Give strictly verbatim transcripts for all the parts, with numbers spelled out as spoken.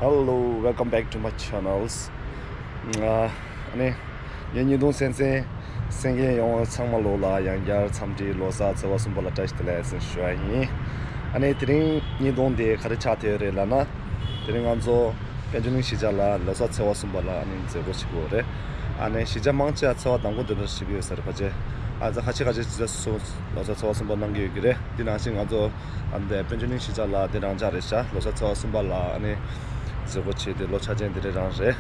Hello, welcome back to my channels. ཨ་ནི་ངའི་བརྙན་ཐུང་གསན་གསན་གསན་མཁན་ཡོངས་ཚང་མ་ལོ་ལ་ཡང་བསྐྱར་འཚམས་འདྲི། ལོ་གསར་ཚེས་པ་གསུམ་པ་ལ་བཀྲ་ཤིས་བདེ་ལེགས་ཟེར་ཞུ་བ་ཡིན། ཨ་ནི་དེ་རིང་བརྙན་ཐུང་དེ་ག་རེ་ཆགས་བསྡད་ཡོད་རེད་ལབ་ན། དེ་རིང་ང་ཚོ་དཔལ་འབྱོར་གླིང་གཞིས་ཆགས་ལ་ལོ་གསར་ཚེས་པ་གསུམ་པ་ལ་ཨ་ནི་མཛད་སྒོ་བྱེད་ཀྱི་ཡོད་རེད། ཨ་ནི་གཞིས་ཆགས་མང་ཆེ་བ་ཚེས་པ་དང་པོ་དེ་འདྲ་བྱེད་ཀྱི་ཡོད་ས་རེད། ཕལ་ཆེར་ཨ་ཙི་ཁ་ཤས་ཁ་ཤས་ཅིག་ལོ་གསར་ཚེས་པ་གསུམ་པ་གནང་གི་ཡོད་ཀྱི་རེད། དེ་ནང་བཞིན་ང་ཚོ་ཨ་ནི་དཔལ་འབྱོར་གླིང་གཞིས་ཆགས་ལ་དེ་རང་འཇགས་རེད་ཤག་ལོ་གསར་ཚེས་པ་གསུམ་པ་ལ་ཨ་ནི་མཛད་སྒོ་བྱས་ཏེ་ལོ་འཆར་ཅན་དེ་རེད་རང་རེད།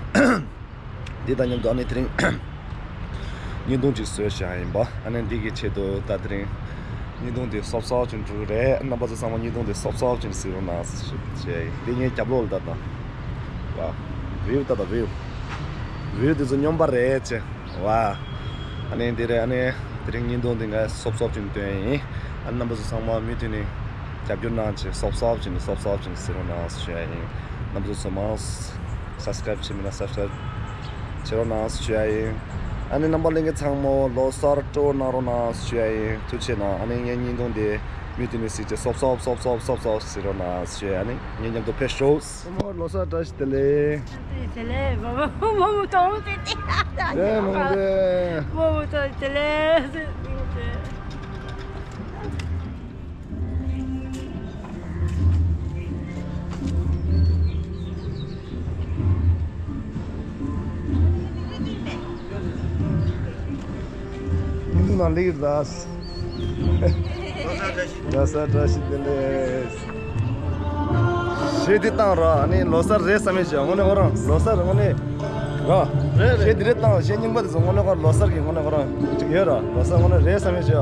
འདི་དང་མཉམ་དུ་ཨ་ནི་དེ་རིང་བརྙན་ཐུང་ཅིག་བཟོས་བཞག་ཡིན་པ། ཨ་ནི་འདི་གི་ཆེད་དུ་ད་དེ་རིང་བརྙན་ཐུང་འདི་སོབ་སོབ་ཅིག་འགྲོ་གི་རེད། རྣམ་པ་ཚོ་ཚང་མ་བརྙན་ཐུང་འདི་སོབ་སོབ་ཅིག་གཟིགས་རོགས་གནང་ཞེས་ཡིན། འདི་ངའི་རྒྱབ་ལོགས་ལ་ད་ད་ཝ་བིའུ་ད་ད་བིའུ་བིའུ་འདི་ཚོ་སྨྱོན་པ་རེད་ཅེ། ཝ། ཨ་ནི་འདི་རེད། ཨ་ནི་དེ་རིང་བརྙན་ཐུང་འདི་ངས་སོབ་སོབ་ཅིག་སྟོན་ཡིན། ཨ་ནི་རྣམ་པ་ཚོ་ཚང་མ་མུ་མཐུད་ནས་རྒྱབ་སྐྱོར་གནང་ཅེ། སོབ་སོབ་ཅིག་སོབ་སོབ་ཅིག་གཟིགས་རོགས་གནང་ཞེས་ཡིན། རྣམ་པ་ཚོ་ཚང་མ་སབ་སི་ཀ་རེབ་བྱེད་མེད་ན་སབ་སི་ཀ་རེབ་བྱེད་རོགས་གནང་ཞུ་ཡ་ཡིན། ཨ་ནི་རྣམ་པ་ལྷན་རྒྱས་ཚང་མ་ལོ་གསར་སྤྲོ་པོ་གནང་རོགས་གནང་ཞུ་ཡ་ཡིན། ཐུགས་རྗེ་གནང་། ཨ་ནི་ངའི་བརྙན་ཐུང་དེ་མུ་མཐུད་ནས་གཟིགས་བྱས་སོབ་སོབ་སོབ་སོབ་སོབ་སོབ་གཟིགས་རོགས་གནང་ཞུ་ཡ་ཡིན། ཨ་ནི་ངའི་མཉམ་དུ་ཕེབས་ཤོག། བུ་མོ་ལོ་གསར་བཀྲ་ཤིས་བདེ་ལེགས། བདེ་ལེགས། བུ་མོ་བུ་མོ་ཐུགས་རྗེ་ཆེ། བདེ་མོ་བདེ། བུ་མོ་ཐུགས་རྗེ་ཆེ། ཡིན་ན་ལེགས་ར། ལོ་གསར་བཀྲ་ཤིས་བདེ་ལེགས། གཞས་འདི་བཏང་ར། ཨ་ནི་ལོ་གསར་རེད་བསམ་མེད་བྱས། དངོས་གནས་ཁོ་རང་ལོ་གསར་དངོས་གནས་ར། རེད་རེད། གཞས་འདི་རེད་བཏང་། གཞས་རྙིང་པ་དེ་ཚོ་དངོས་གནས་ཁོ་རང་ལོ་གསར་གྱི་དངོས་གནས་ཁོ་རང་ཅིག་ཡོད་ར། ལོ་གསར་དངོས་གནས་རེད་བསམ་མེད་བྱས།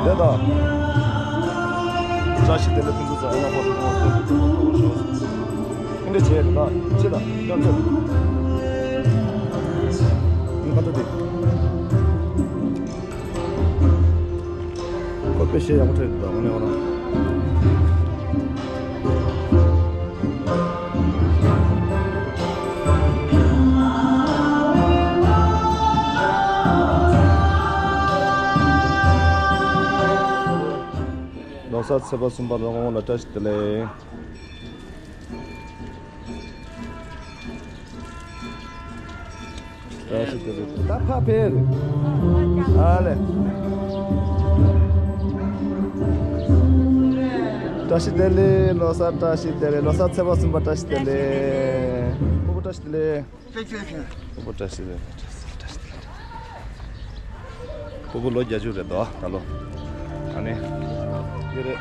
འདི་ད། བཀྲ་ཤིས་བདེ་ལེགས་ཕུན་ཚོགས་ཚང་། ཨ་ལ་ཧོ་ཧོ་ཧོ་ཧོ། འདི་འདྲ་བྱས་ད་ཅི་ད་ཡོད་ཚོད། ཨང་ཀ་ཏོ་དེ། ཁོ་དཔེ་གཞས་ཡག་པོ་འཁྲབ་འདུག་ད་དངོས་གནས་ཁོ་རང་། ལོ་གསར་ཚེས་པ་གསུམ་པ་རང་དབང་ལ་བཀྲ་ཤིས་བདེ་ལེགས། བཀྲ་ཤིས་བདེ་ལེགས། ད་ཕ་ཕེབས། ཨ་ལེ། བཀྲ་ཤིས་བདེ་ལེགས། ལོ་གསར་བཀྲ་ཤིས་བདེ་ལེགས། ལོ་གསར་ཚེས་པ་གསུམ་པ་བཀྲ་ཤིས་བདེ་ལེགས། སྤོ་བོ་བཀྲ་ཤིས་བདེ་ལེགས། སྤོ་བོ་བཀྲ་ཤིས་བདེ་ལེགས། སྤོ་བོ་ལོ་བརྒྱད་ཅུ་རེད་དོ་ད་ལོ། ཨ་ནི། འདི་རེད།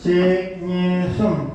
གཅིག་གཉིས། གསུམ།